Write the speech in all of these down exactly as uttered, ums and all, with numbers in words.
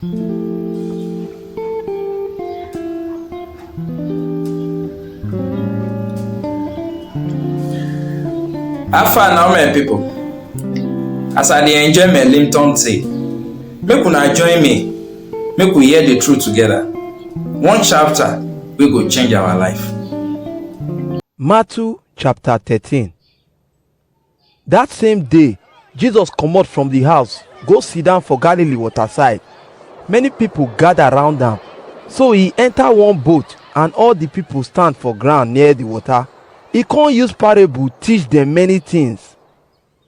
How far now, my people? As I dey enjoy my Limton tea, make una join me, make we hear the truth together. One chapter wey go change our life. Matthew chapter thirteen. That same day, Jesus comot from the house, go sit down for Galilee waterside. Many people gather round am. So he enter one boat, and all the people stand for ground near the water. He come use parable teach them many things.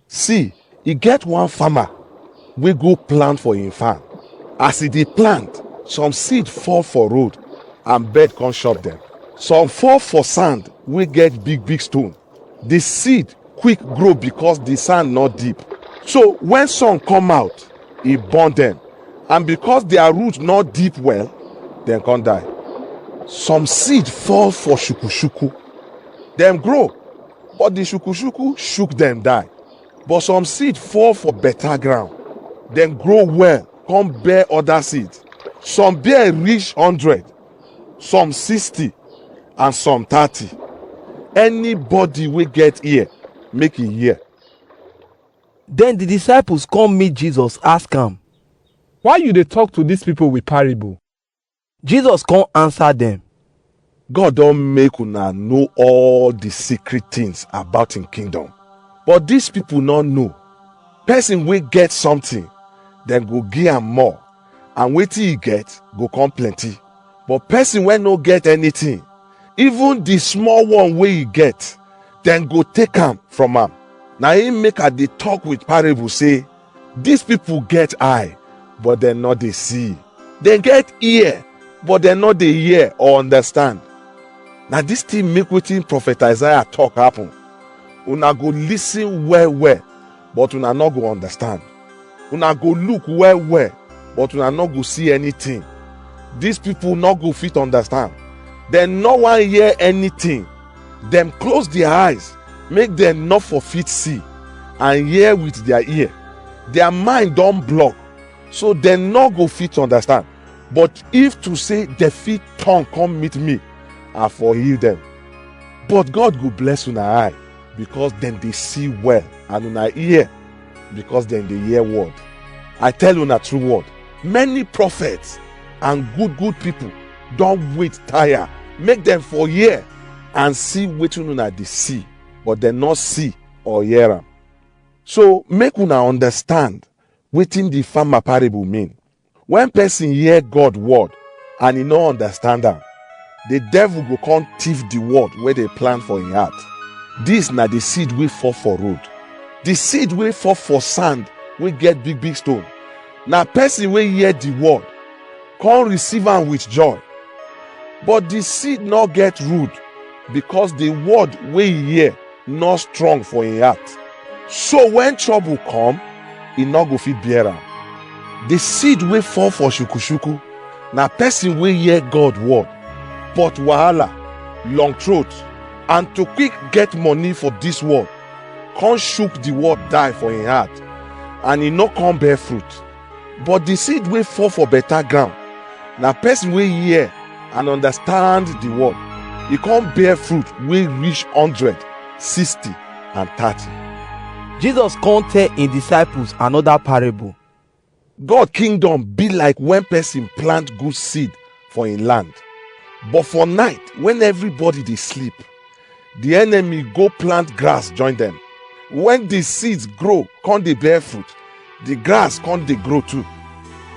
See, e get one farmer wey go plant for im farm. As e dey plant, some seed fall for road and bird come chop dem. Some fall for sand wey get big big stone. The seed quick grow because the sand no deep. So when sun come out, e burn dem. And because their root no deep well, dem come die. Some seed fall for shukushuku. Dem grow, but the shukushuku shook dem die. But some seed fall for better ground. Dem grow well, come bear other seed. Some bear reach hundred, some sixty, and some thirty. Anybody wey get ear, make e hear. Then the disciples come meet Jesus, ask am, "Why you dey talk to these people with parable?" Jesus come answer them, "God don make una know all the secret things about im kingdom, but these people no know. Person wey get something, dem go give am more, and wetin e get go come plenty. But person wey no get anything, even the small one wey e get, dem go take am from am. Na im make I dey talk with parable say, these people get eye, but dem no dey see. Dem get ear, but dem no dey hear or understand." Na this thing make wetin prophet Isaiah talk happen. Una go listen well well, but una no go understand. Una go look well well, but una no go see anything. These people no go fit understand. Dem no wan hear anything. Dem close their eyes, make dem no for fit see and hear with their ear. Their mind don block, so dem no go fit understand. But if to say dem fit turn come meet me, I for heal dem. But God go bless una eye, because dem dey see well, and una ear, because dem dey hear word. I tell una true word, many prophets and good good people don wait tire, make dem for hear and see wetin una dey see, but dem no see or hear am. So make una understand wetin the farmer parable mean. When person hear God word and e no understand am, the devil go come thief the word wey dey plant for im heart. This na the seed wey fall for road. The seed wey fall for sand wey get big big stone na person wey hear the word, come receive am with joy. But the seed no get root, because the word wey e hear no strong for im heart. So when trouble come, e no go fit bear am. The seed wey fall for shukushuku na person wey hear God word, but wahala, long throat, and to quick get money for this world, come shook the word die for im heart, and e no come bear fruit. But the seed wey fall for better ground na person wey hear and understand the word. E come bear fruit wey reach hundred, sixty, and thirty. Jesus come tell im disciples another parable. God kingdom be like when person plant good seed for im land. But for night, when everybody dey sleep, the enemy go plant grass join them. When the seeds grow, come dey bear fruit, the grass come dey grow too.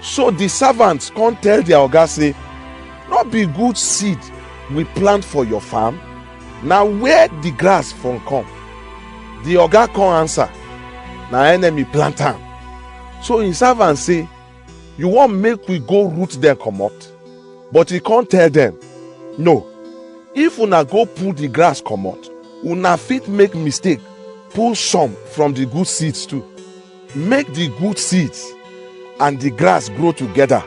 So the servants come tell their oga say, "No be good seed we plant for your farm? Na where the grass from come?" The oga come answer, "Na enemy plant am." So im servant say, "You wan make we go root dem comot?" But e come tell dem, "No. If una go pull the grass comot, una fit make mistake pull some from the good seeds too. Make the good seeds and the grass grow together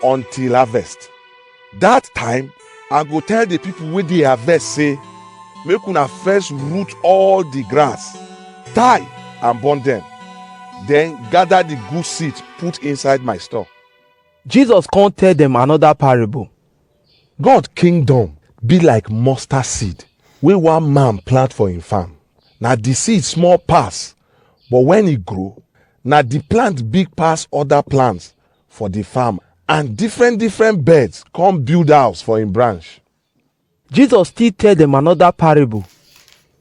until harvest. That time, I go tell the people wey dey harvest say, 'Make una first root all the grass, tie and burn them. Then gather the good seeds put inside my store.'" Jesus come tell dem another parable. God kingdom be like mustard seed wey one man plant for him farm. Na the seed small pass, but when e grow, na the plant big pass other plants for the farm, and different different birds come build house for him branch. Jesus still tell dem another parable.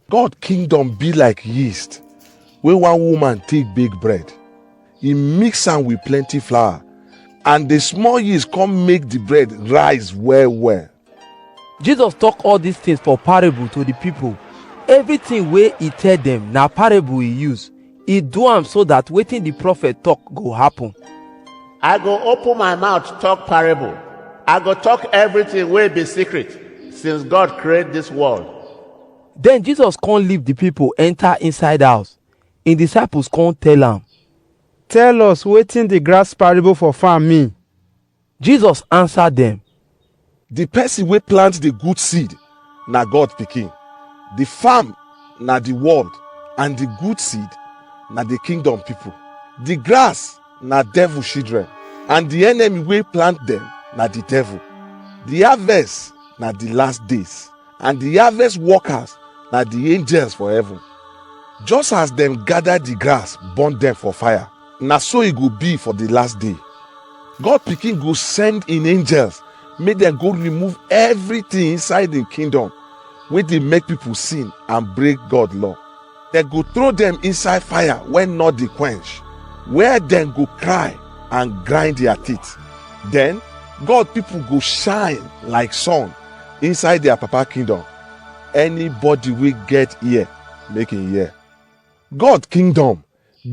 God kingdom be like yeast wey one woman take bake bread. E mix am with plenty flour, and the small yeast come make the bread rise well well. Jesus talk all these things for parable to the people. Everything wey e tell dem na parable e use. E do am so that wetin the prophet talk go happen. I go open my mouth talk parable. I go talk everything wey be secret since God create this world. Then Jesus come leave the people enter inside house. Him disciples come tell am. Tell us wetin the grass parable for farm mean. Jesus answer dem. The person wey plant the good seed na God pikin. The farm na the world, and the good seed na the kingdom people. The grass na devil children, and the enemy wey plant them na the devil. The harvest na the last days, and the harvest workers na the angels for heaven. Just as dem gather the grass, burn them for fire, na so e go be for the last day. God pikin go send im angels make dem go remove everything inside im kingdom wey dey make people sin and break God law. Dem go throw dem inside fire wey no dey quench, where dem go cry and grind their teeth. Then God people go shine like sun inside their papa kingdom. Anybody wey get ear, make im hear. God kingdom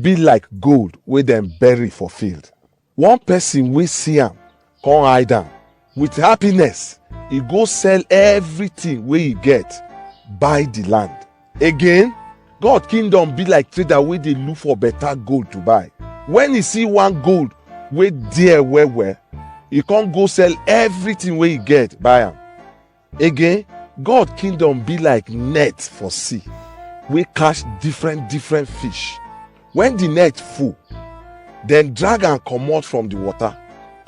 be like gold wey dem bury for field. One person wey see am come hide am. With happiness, e go sell everything wey e get, buy the land. Again, God kingdom be like trader wey dey look for better gold to buy. When e see one gold wey dear well well, e come go sell everything wey e get buy am. Again, God kingdom be like net for sea wey catch different different fish. When the net full, dem drag am comot from the water,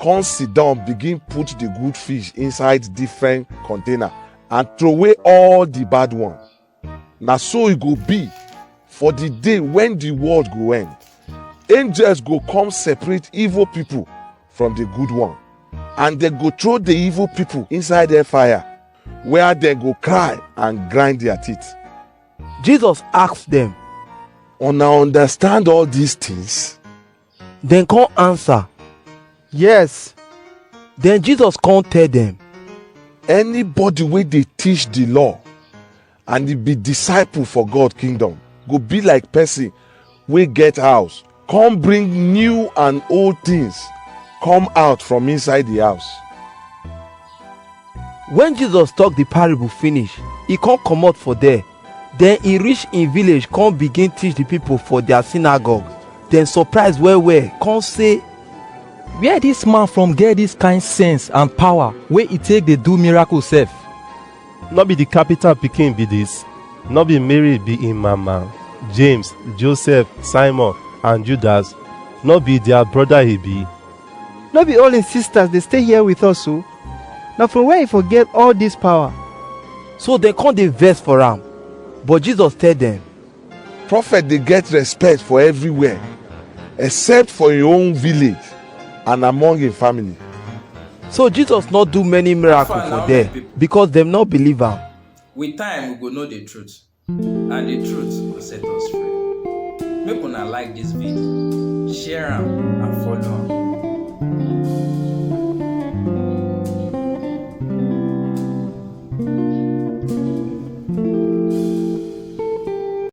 come sit down begin put the good fish inside different container and throway all the bad one. Na so e go be for the day when the world go end. Angels go come separate evil people from the good one, and dem go throw the evil people inside hellfire, where dem go cry and grind their teeth. Jesus ask dem. Una understand all these things? Dem come answer. Yes. Then Jesus come tell dem. Anybody wey dey teach the law and e be disciple for God kingdom go be like person wey get house come bring new and old things come out from inside the house. When Jesus talk the parable finish, e come comot for there. Then e reach im village come begin teach the people for their synagogue. Dem surprise well well come say. Where this man from get this kind sense and power wey e take dey do miracle sef? No be the carpenter pikin be this? No be Mary be im mama? James, Joseph, Simon, and Judas? No be their brother he be? No be all im sisters dey stay here with us o? Na from where e for get all this power? So dem come dey vex for am. But Jesus tell dem. Prophet dey get respect for everywhere, except for im own village and among im family. So Jesus no do many miracle for there because dem no believe am. With time, we go know the truth, and the truth go set us free. Make una like this video, share am, and follow am.